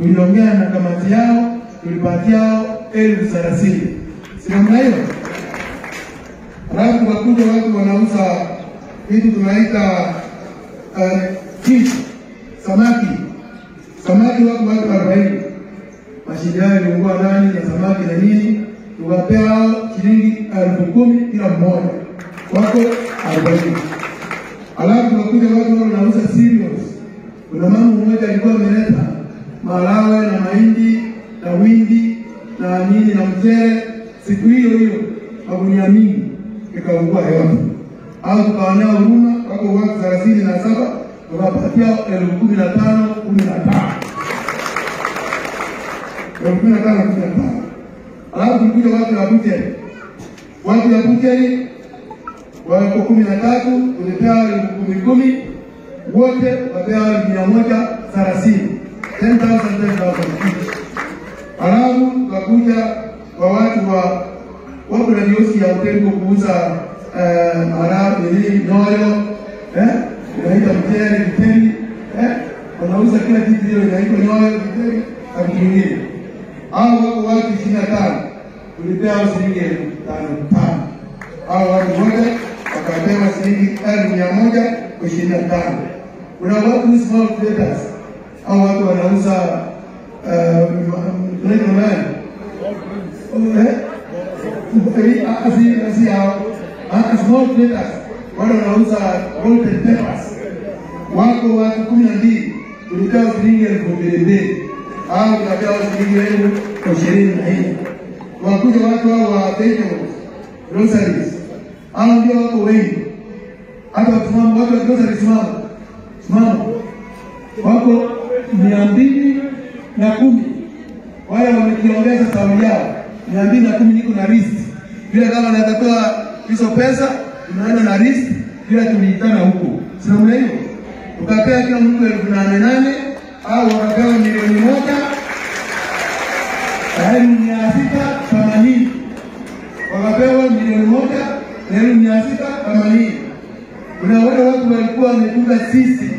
Tuliongea na kamati yao, tulipatia 30,000. Si namna hiyo? Alafu wakuja watu wanauza kitu tunaita fish, samaki. Samaki wako watu 40. Mashindano yaliungua ndani na samaki na nini, tukapea shilingi 10,000 kila mmoja. Wako 40. Alafu wakuja watu wanauza cereals. Kuna mama mmoja alikuwa ameleta maharagwe na mahindi na windi na nini na mchele, siku hiyo hiyo magunia mingi ikaungua yote. Au tukaonea huruma, wako watu 37, tukapatia 15,000 15. 15,000 15. Alafu tulikuja watu wa Buteri. Watu wa Buteri wako 13, tulipewa 10,000, wote wakapewa 130. 10,000 10,000 each. Alafu tukakuja kwa watu wa wako na kioski ya hoteli kuuza maharagwe, nyoyo, inaitwa mchele, viteri, wanauza kila kitu hiyo inaitwa nyoyo, viteri na vitu vingine. Hao wako watu 25, tulipewa shilingi 5,000. Hao watu wote wakapewa shilingi 1,125. Kuna watu small traders, hao watu wanauza tunaitwa nani? Small traders, wale wanauza golden peppers. Wako watu 12, tulipewa shilingi 2,000. Hao tukapewa shilingi 24,000. Wakuja watu hao wa vegetables, groceries. Hao ndio wako wengi. Hata wakisimama, watu wa groceries simama. Simama. Wako 210. Wale wamekiongeza sauli yao. 210 niko na list. Vile kama natatoa hizo pesa, tunaenda na list bila tuliitana huko. Si namna hiyo? Tukapea kila mtu 8,000 au wakapewa 1,680,000. Wakapewa 1,680,000. Kuna wale watu walikuwa wametunga sisi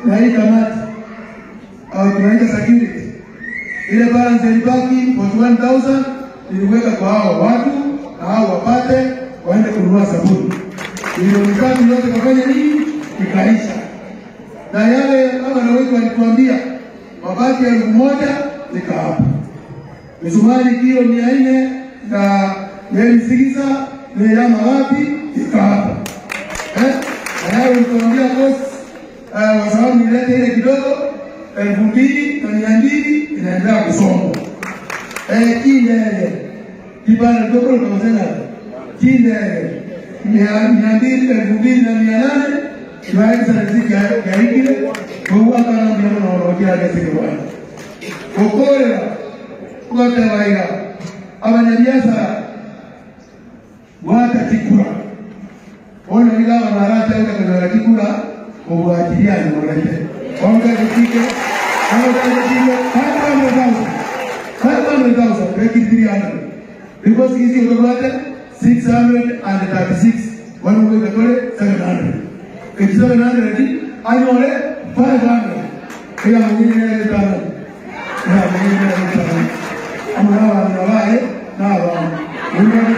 na hii kamati au tunaita security. Ile balance ilibaki 41,000 niliweka kwa hao watu na hao wapate waende kununua sabuni. Milioni 3 yote kafanya nini? Ikaisha. Na yale kama na wetu walituambia mabaki 1,000 nikawapa. Misumari kilo 400 na meli 6 ni wapi nikawapa. Na yale walituambia cost kwa sababu nilete ile kidogo 2,200 inaendelea kusonga. Kindele kibana kidogo tunasema kindele 200 2,800 tuwaje sana ya ile kwa kana ndio naona kile kitu kokorera kugatewaira abanyabiashara watatikura ona ila wanarata ile kwa tikura kuachilia ni wale onga kitike onga kitike 500,000 break it 300 because easy utapata 636 one week atole 700 if 700 anyole 500 ila mwingine ile tano na mwingine ile tano amara na wae na wa mwingine.